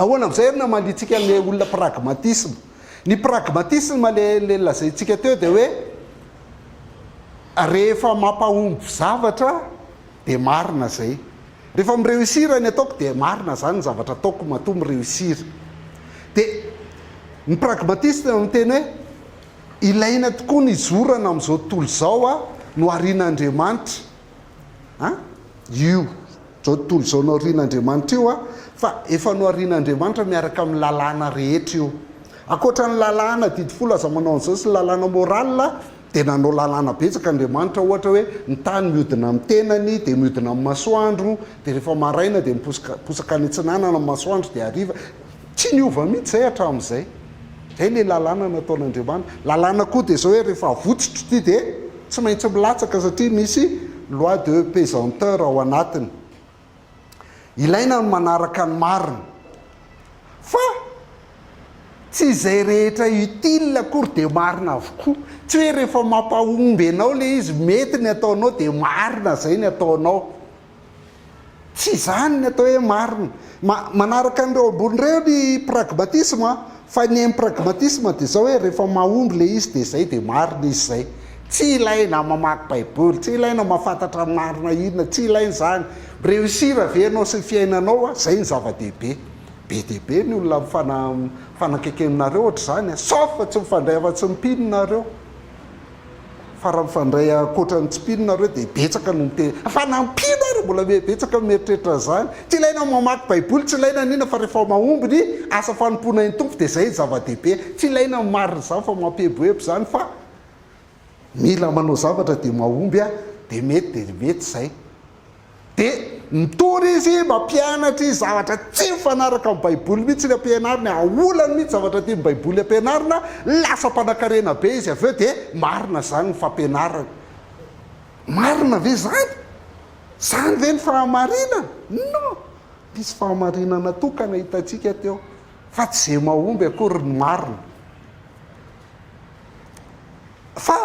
Ahoana amin'izay ary no hamaliantsika an'ilay olona pragmatisme? Ny pragmatisme le le lazaintsika teo dia hoe rehefa mampahomby zavatra dia marina izay. Rehefa mi-reussir ny ataoko dia marina izany ny zavatra ataoko matoa mi-reussir. Dia ny pragmatiste miteny hoe ilaina tokoa ny hizorana amin'izao tontolo izao noharian'Andriamanitra. An? Io izao tontolo izao noharian'Andriamanitra io fa efa noharian'Andriamanitra miaraka amin'ny lalàna rehetra io. Ankoatra ny lalàna didy folo aza manao an'izao sy ny lalàna morale dia nanao lalàna betsaka Andriamanitra ohatra hoe ny tany mihodina amin'ny tenany dia mihodina amin'ny masoandro dia rehefa maraina dia miposaka posaka any atsinanana ny masoandro dia hariva. Tsy niova mihitsy izay hatramin'izay. Izay ilay lalàna nataon'Andriamanitra. Lalàna koa dia izao hoe rehefa avotsotro ity dia tsy maintsy milatsaka satria misy loi de pesanteur ao anatiny. Ilaina ny manaraka ny marina. Fa tsy izay rehetra utile akory dia marina avokoa. Tsy hoe rehefa mampahomby anao ilay izy, mety ny ataonao dia marina izay ny ataonao. Tsy izany ny atao hoe marina. Ma, manaraka an'ireo ambony ireo ny pragmatisme fa ny impragmatisme dia izao hoe rehefa mahomby ilay izy dia izay dia marina izy izay. Tsy ilaina mamaky baiboly, tsy ilaina mahafantatra marina inona, tsy ilaina izany. Réussir ve ianao sy ny fiainanao a, izay no zava-dehibe. Be dia be ny olona mifana, mifanakaiky aminareo ohatr'izany a, sauf fa tsy mifandray afa-tsy ny mpino nareo. Fa raha mifandray ankoatra ny tsy mpino nareo dia betsaka no miteny fa na mpino ary mbola betsaka no mieritreritra an'izany. Tsy ilaina ny mamaky baiboly, tsy ilaina ny inona fa rehefa mahomby ny asa fanompoana ny Tompo dia izay no zava-dehibe. Tsy ilaina ny marina izany fa mampieboebo izany fa mila manao zavatra dia mahomby dia mety dia mety izay. Dia mitory izy, mampianatra izy zavatra tsy mifanaraka amin'ny Baiboly mihitsy ny ampianariny, aolany mihitsy zavatra tian'ny Baiboly ampianarina, lasa mpanankarena be izy avy eo dia marina izany ny fampianarany. Marina ve izany? Izany ve ny fahamarinana? Non! Misy fahamarinana tokana hitantsika teo, fa tsy izay mahomby akory ny marina. Fa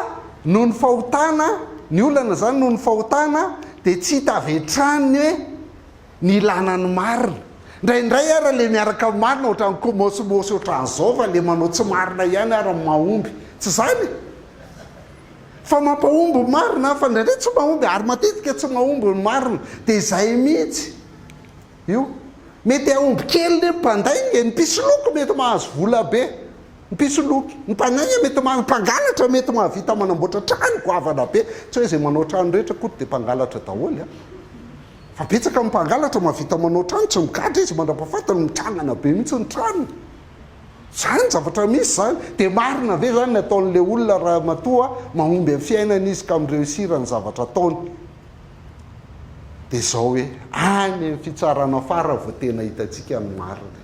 noho ny fahotana, ny olana izany noho ny fahotana dia tsy hita avy hatrany ny hoe ny ilana ny marina. Indraindray ara le miaraka amin'ny marina ohatran'ny komôsimôsy ohatran'izao fa le manao tsy marina ihany ara no mahomby. Tsy izany e? Fa mampahomby ny marina fa indraindray tsy mahomby ary matetika tsy mahomby ny marina. Dia izay mihitsy io. Mety hahomby kely ny mpandainga e, ny mpisoloky mety mahazo vola be. Ny mpisoloky, ny mpanainga mety maha, ny mpangalatra mety mahavita manamboatra trano goavana be. Tsy hoe izay manao trano rehetra akory dia mpangalatra daholo an. Fa betsaka ny mpangalatra mahavita manao trano, tsy migadra izy mandra-pahafatiny, mitrangana be mihitsy ny tranony. Izany zavatra misy izany. Dia marina ve izany ny ataon'ilay olona raha matoa mahomby amin'ny fiainany izy ka mi-reussir ny zavatra ataony? Dia izao hoe, any amin'ny fitsarana farany vao tena hitantsika ny marina.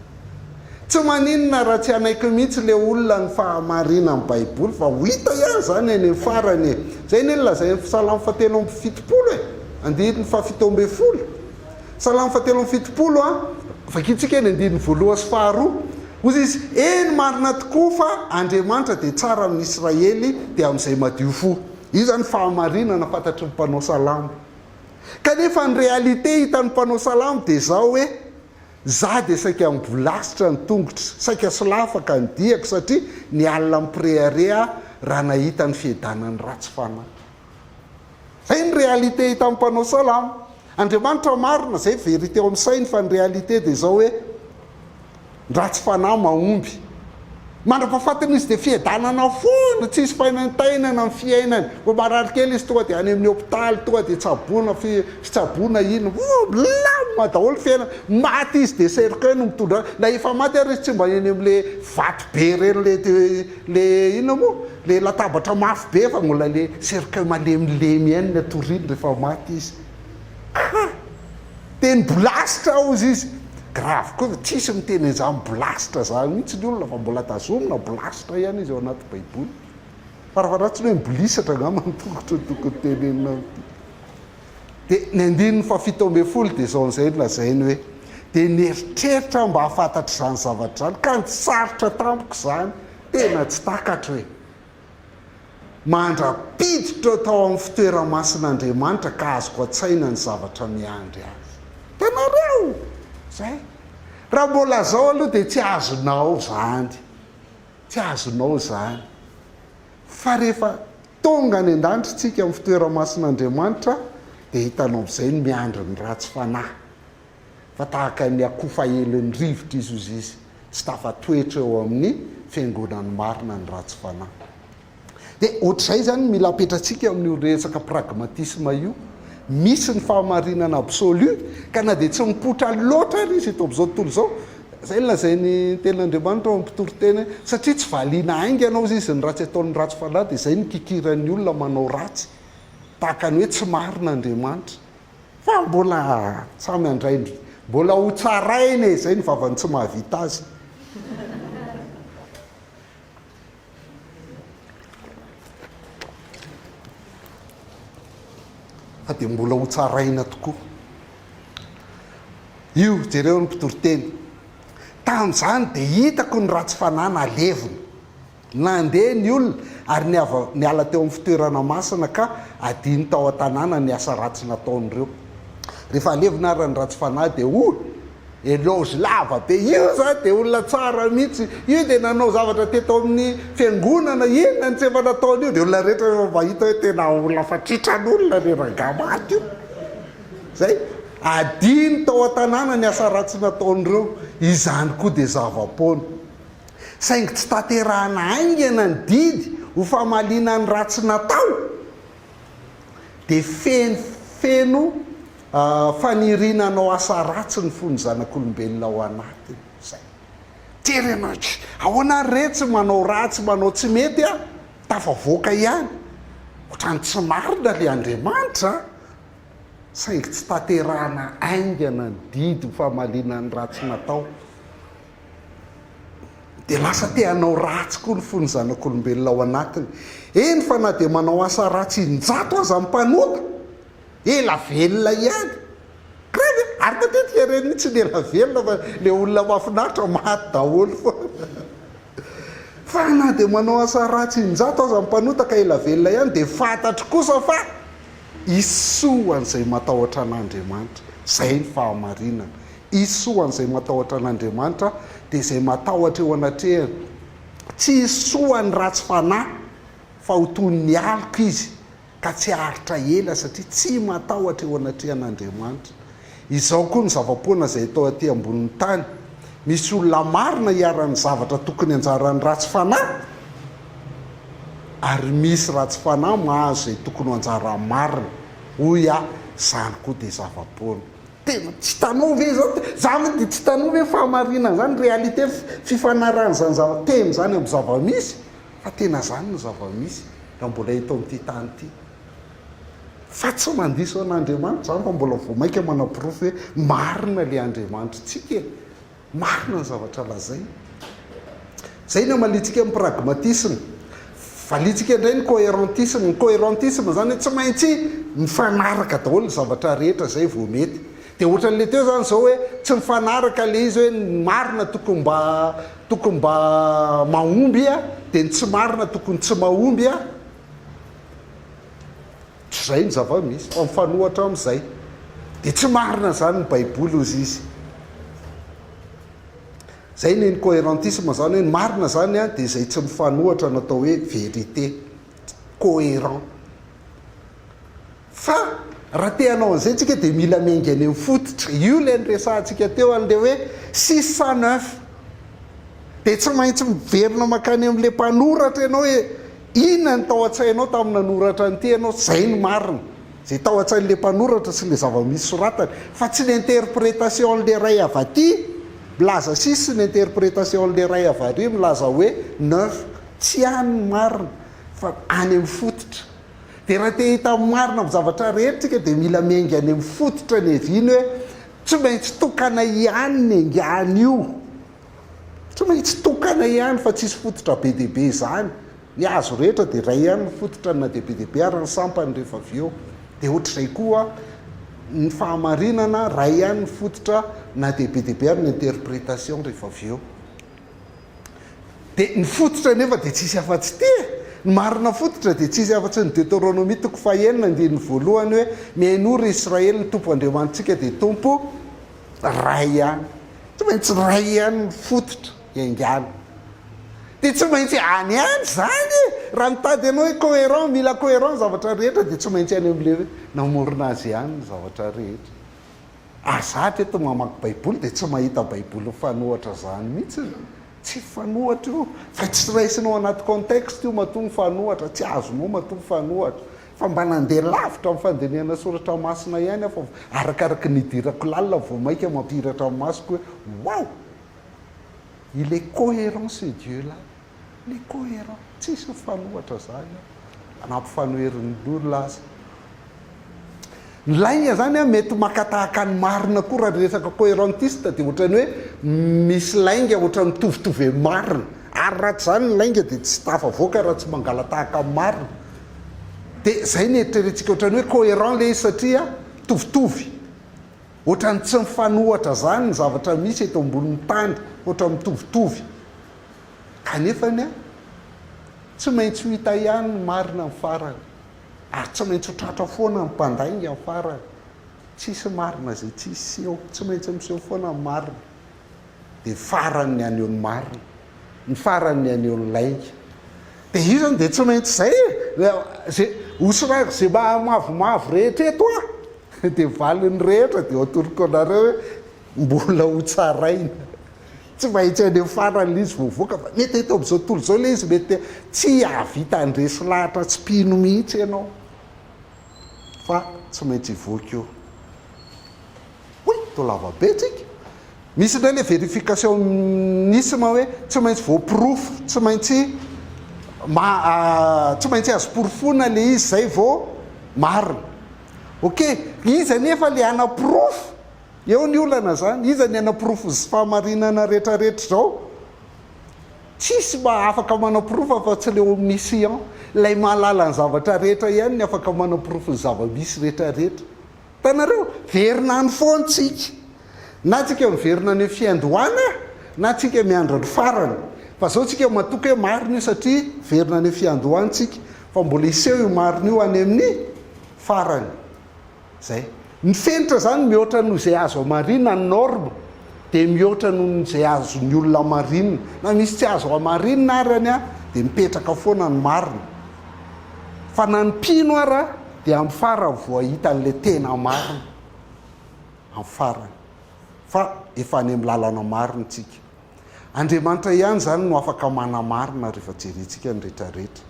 Tsy maninona raha tsy hanaiky mihitsy ilay olona ny fahamarinan'ny Baiboly fa ho hita ihany izany any amin'ny farany e! Izay anie no lazain'ny Salamo fahatelo amby fitopolo e! Andininy fahafito ambin'ny folo. Salamo fahatelo amby fitopolo a, vakintsika ny andininy voalohany sy faharoa. Hoy izy, Eny, marina tokoa fa Andriamanitra dia tsara amin'ny Israely, dia amin'izay madio fo. Io izany fahamarinana fantatry ny mpanao salamo. Kanefa ny réalité hitan'ny mpanao salamo dia izao hoe, Za dia saika mibolasitra ny tongotro, saika solafaka ny diako satria ny alina mipirehareha aho raha nahita ny fiadanan'ny ratsy fanahy. Zay ny réalité hitan'ny mpanao salamo. Andriamanitra marina, zay vérité ao amin'ny sainy fa ny réalité dia izao hoe, Ny ratsy fanahy mahomby. Mandra-pahafatiny izy dia fiadanana foana, tsisy fainaintainana ny fiainany. Vao marary kely izy tonga dia any amin'ny hopitaly, tonga dia tsaboina, fitsaboana inona. Ooh, milamina daholo ny fiainany. Maty izy dia cercueil no mitondra azy. Na efa maty ary izy tsy mba eny amin'ilay vato be ireny, ilay, ilay inona moa? Ilay latabatra mafy be fa mbola ilay cercueil malemilemy ihany no atoriany rehefa maty izy. Ka! Teny bolasitra hozy izy. Grave koa fa tsisy miteny an'izany bolasitra zany mihitsy ny olona fa mbola tazomina bolasitra ihany izy ao anaty baiboly. Farafaharatsiny hoe mibolisatra angamba ny tongotra no tokony tenenina amin'ity. Dia ny andininy fahafito ambin'ny folo dia izao amin'izay no lazainy hoe, dia nieritreritra aho mba hahafantatra izany zavatra izany, kanjo sarotra tamiko izany, tena tsy takatro e. Mandra-piditra tao amin'ny fitoera-masin'Andriamanitra ka azoko an-tsaina ny zavatra miandry azy. Hitanareo? Izay. Raha mbola zao aloha dia tsy azonao zany. Tsy azonao zany. Fa rehefa tonga any an-danitra tsika amin'ny fitoera-masin'Andriamanitra dia hitanao amin'izay ny miandry ny ratsy fanahy. Fa tahaka ny akofa elin'ny rivotra izy hozy izy, tsy tafatoetra eo amin'ny fiangonan'ny marina ny ratsy fanahy. Dia ohatr'izay izany no mila apetratsika amin'io resaka pragmatisme io. Misy ny fahamarinana absolu, ka na dia tsy mipoitra loatra ary izy eto amin'izao tontolo izao, izay no lazain'ny tenin'Andriamanitra ao amin'ny mpitoriteny hoe, satria tsy valiana haingana hozy izy ny ratsy ataon'ny ratsy fanahy dia izay no kikiran'ny olona manao ratsy, tahaka ny hoe tsy marina Andriamanitra. Fa mbola samy handray ny, mbola ho tsaraina e, izay ny vavan'ny tsy mahavita azy. Fa dia mbola ho tsaraina tokoa. Io, jereo ny mpitoriteny. Tamin'izany dia hitako ny ratsy fanahy nalevina. Nandeha ny olona ary niala teo amin'ny fitoerana masina ka adino tao an-tanàna ny asa ratsy nataon'ireo. Rehefa alevina ary ny ratsy fanahy dia hoy, Éloge lava be, io izany dia olona tsara mihitsy, io dia nanao zavatra teto amin'ny fiangonana, inona no tsy efa nataon'io? Dia olona rehetra efa mahita hoe tena olona fatritran'olona ilay rangahy maty io. Izay, adino tao an-tanàna ny asa ratsy nataon'ireo, izany koa dia zava-poana. Saingy tsy tanterahana haingana ny didy ho famaliana ny ratsy natao, dia feno feno faniriana hanao asa ratsy ny fon'ny zanak'olombelona ao anatiny. Izay. Tery ianao hoe, ahoana ary re tsy manao ratsy, manao tsy mety aho, tafavoaka ihany. Ohatran'ny tsy marina ilay Andriamanitra an! Saingy tsy tanterahana haingana ny didy ho famaliana ny ratsy natao. Dia lasa te hanao ratsy koa ny fon'ny zanak'olombelona ao anatiny. Eny fa na dia manao asa ratsy injato aza ny mpanota, ela velona ihany. Grave e! Ary matetika ireny mihitsy ny ela velona fa ilay olona mahafinaritra maty daholo foana. Fa na dia manao asa ratsy injato aza ny mpanota ka ela velona ihany dia fantatro kosa fa hisy soa ho an'izay matahotra an'Andriamanitra. Izay ny fahamarinana. Hisy soa ho an'izay matahotra an'Andriamanitra, dia izay matahotra eo anatrehany. Tsy hisy soa ho an'ny ratsy fanahy, fa ho toy ny aloka izy, ka tsy haharitra ela, satria tsy matahotra eo anatrehan'Andriamanitra. Izao koa ny zava-poana izay atao aty ambonin'ny tany, Misy olona marina iharan'ny zavatra tokony anjaran'ny ratsy fanahy, ary misy ratsy fanahy mahazo izay tokony ho anjaran'ny marina. Hoy aho, izany koa dia zava-poana. Tena tsy hitanao ve izany? Zany ve dia tsy hitanao ve fahamarinana zany, réalité fifanarahan'izany zava teny izany amin'ny zava-misy? Fa tena zany ny zava-misy raha mbola eto amin'ity tany ity. Fa tsy mandiso an'Andriamanitra izany fa mbola vao mainka manaporofo hoe marina ilay Andriamanitritsika e! Marina ny zavatra lazainy. Izay no amaliantsika ny pragmatisme. Valiantsika indray ny coherentisme. Ny coherentisme izany hoe tsy maintsy mifanaraka daholo ny zavatra rehetra izay vao mety. Dia ohatran'ilay teo izany izao hoe tsy mifanaraka ilay izy hoe ny marina tokony mba tokony mba mahomby dia ny tsy marina tokony tsy mahomby. Tsy izay ny zava-misy fa mifanohatra amin'izay. Dia tsy marina izany ny Baiboly hozy izy. Izay ny incohérentisme izany hoe ny marina izany dia izay tsy mifanohatra no atao hoe vérité. Cohérent. Fa raha te hanao an'izay tsika dia mila miainga any amin'ny fototra. Io ilay niresahantsika teo an'ilay hoe 609. Dia tsy maintsy miverina mankany amin'ilay mpanoratra ianao hoe Inona no tao an-tsainao tamin'ny nanoratra an'ity ianao? Izay no marina. Izay tao an-tsain'ilay mpanoratra sy ilay zava-misy soratany. Fa tsy ny interprétation-n'ilay iray avy aty milaza six sy ny interprétation-n'ilay iray avy ary milaza hoe neuf. Tsy any ny marina fa any amin'ny fototra. Dia raha te hahita ny marina amin'ny zavatra rehetra isika dia mila miainga any amin'ny fototra niaviany hoe tsy maintsy tokana ihany ny aingàna io. Tsy maintsy tokana ihany fa tsisy fototra be dia be izany. Ny hazo rehetra dia iray ihany ny fototrany na dia be dia be ary ny sampany rehefa avy eo. Dia ohatr'izay koa ny fahamarinana, iray ihany ny fototra na dia be dia be ary ny interprétation rehefa avy eo. Dia ny fototra anefa dia tsisy afa-tsy ity e! Ny marina fototra dia tsisy afa-tsy ny Deuteronomia toko fahenina andininy voalohany hoe, Mihainoa ry Israely, ny Tompo Andriamanitsika dia Tompo iray ihany. Tsy maintsy iray ihany ny fototra iaingàna. Dia tsy maintsy any ihany izany e! Raha mitady ianao hoe cohérent, mila cohérent ny zavatra rehetra dia tsy maintsy any amin'ilay hoe namorona azy ihany ny zavatra rehetra. Ary za hatreto mamaky baiboly dia tsy mahita baiboly mifanohatra izany mihitsy. Tsy mifanohatra io fa tsy raisinao anaty contexte io matoa mifanohatra, tsy azonao matoa mifanohatra. Fa mba nandeha lavitra amin'ny fandinihana soratra masina ihany aho fa arakaraky ny nidirako lalina vao maika mampihiratra ny masoko hoe waouh! Il est coherent ce Dieu là, il est coherent, tsisy mifanohatra zany ao, na ampifanoherin'ny olona aza. Ny lainga zany an mety maka tahaka ny marina koa raha resaka coherentiste dia ohatran'ny hoe misy lainga ohatran'ny mitovitovy amin'ny marina, ary raha tsy zany ny lainga dia tsy tafavoaka raha tsy mangala-tahaka ny marina. Dia zay ny eritreretintsika ohatran'ny hoe coherent le izy satria mitovitovy. Ohatran'ny tsy mifanohatra zany ny zavatra misy eto ambonin'ny tany, ohatran'ny mitovitovy. Kanefany an, tsy maintsy ho hita ihany ny marina amin'ny farany. Ary tsy maintsy ho tratra foana ny mpandainga amin'ny farany. Tsisy marina izay tsy hiseho, tsy maintsy miseho foana ny marina. Dia farany ny haneho ny marina, ny farany ny haneho ny lainga. Dia io zany dia tsy maintsy izay e! Izay hosorako izay mahamavomavo rehetra eto aho. Dia valiny rehetra dia atoroko anareo hoe mbola ho tsaraina. Tsy maintsy any amin'ny farany ilay izy vao hivoaka fa mety eto amin'izao tontolo izao ilay izy mety tsy hahavita handresy lahatra tsy mpino mihitsy ianao fa tsy maintsy hivoaka io. Hoy, toa lava be tsika. Misy indray ilay verificationnisme hoe tsy maintsy voaporofo, tsy maintsy ma tsy maintsy azo porofoina ilay izy izay vao marina. Ok, iza anefa ilay hanaporofo? Eo ny olana izany, iza ny hanaporofo ny fahamarinana rehetrarehetra izao? Tsisy mba afaka manaporofo afa-tsy ilay omniscient, ilay mahalala ny zavatra rehetra ihany ny afaka manaporofo ny zava-misy rehetrarehetra. Hitanareo? Verina any foana tsika. Na tsika miverina any amin'ny fiandohana, na tsika miandry ny farany. Fa zao tsika matoky hoe marina io satria miverina any amin'ny fiandohana tsika. Fa mbola hiseho io marina io any amin'ny farany. Zay. Ny fenitra zany mihoatra noho izay azo hamarinina, ny norme, dia mihoatra noho izay azon'ny olona hamarinina. Na misy tsy azo hamarinina ary any dia mipetraka foana ny marina. Fa na ny mpino ara dia amin'ny farany vao hahita an'ilay tena marina. Amin'ny farany. Fa efa any amin'ny lalana marina tsika. Andriamanitra ihany izany no afaka manamarina rehefa jerentsika ny rehetrarehetra.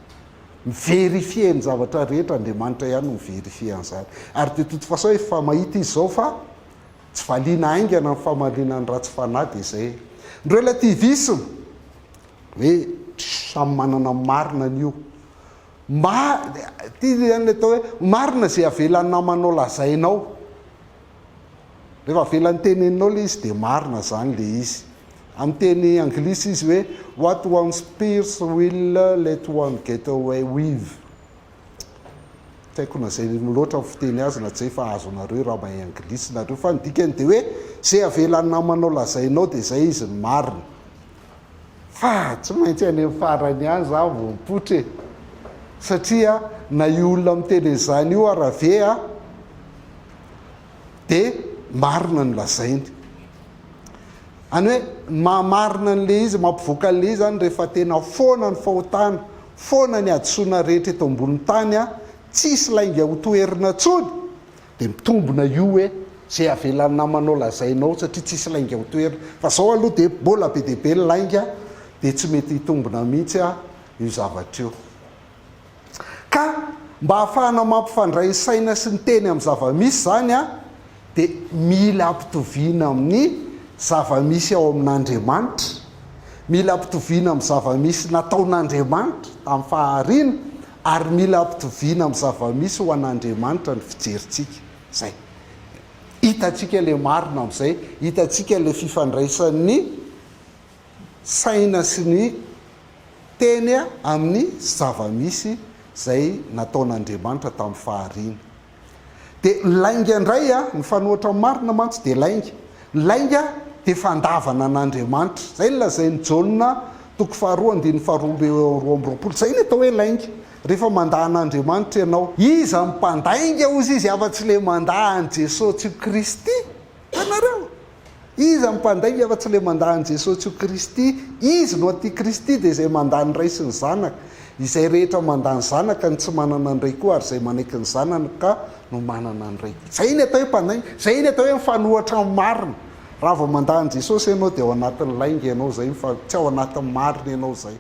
Mi-verifier ny zavatra rehetra, Andriamanitra ihany no mi-verifier an'izany. Ary de toute façon efa mahita izy izao fa tsy valiana haingana ny famaliana ny ratsy fanahy dia izay. Ny relativisme, hoe samy manana ny marina an'io. Ma, ity izany ilay atao hoe marina izay avelan'ny namanao lazainao. Rehefa avelan'ny teneninao ilay izy dia marina izany ilay izy. Amin'ny teny anglisy izy hoe what one's peers will let one get away with. Tsy haiko na izay loatra ny fiteny azy na tsy izay fa azonareo raha mahay anglisy nareo fa ny dikany dia hoe izay avelan'ny namanao lazainao dia izay izy no marina. Fa tsy maintsy any amin'ny farany ihany za vao mipoitra e! Satria na io olona miteny an'izany io ara ve a dia marina ny lazainy. Any hoe ny maha-marina an'ilay izy, mampivoaka an'ilay izy zany rehefa tena foana ny fahotana, foana ny hadisoana rehetra eto ambonin'ny tany a, tsisy lainga ho toherina intsony, Dia mitombina io hoe izay avelan'ny namanao lazainao satria tsisy lainga ho toherina. Fa zao aloha dia mbola be dia be ny lainga dia tsy mety hitombina mihitsy io zavatra io. Ka mba hahafahana mampifandray ny saina sy ny teny amin'ny zava-misy izany dia mila ampitoviana amin'ny zava-misy ao amin'Andriamanitra, mila ampitoviana amin'ny zava-misy nataon'Andriamanitra tamin'ny fahariana Ary mila ampitoviana amin'ny zava-misy ho an'Andriamanitra ny fijerintsika. Izay. Hitantsika ilay marina amin'izay, hitantsika ilay fifandraisan'ny saina sy ny teny amin'ny zava-misy izay nataon'Andriamanitra tamin'ny fahariana. Dia ny lainga indray a, ny fanohatra marina mantsy dia lainga. Ny lainga dia fandavana an'Andriamanitra. Izay no lazain'i Jaona toko faharoa andininy faharoa 22. Izay ny atao hoe lainga. Rehefa mandà an'Andriamanitra ianao. Iza no mpandainga hozy izy afa-tsy ilay mandà an'i Jesosy Kristy? Hitanareo? Iza no mpandainga fa tsy ilay mandà an'i Jesosy ho Kristy? Izy no antikristy dia izay mandà ny Ray sy ny Zanaka. Izay rehetra mandà ny Zanaka no tsy manana ny Ray koa ary izay manaiky ny Zanaka no manana ny Ray koa. Izay ny atao hoe mpandainga, izay ny atao hoe mifanohitra amin'ny marina. Raha vao mandà an'i Jesosy ianao dia ao anatin'ny lainga ianao izay, tsy ao anatin'ny marina ianao izay.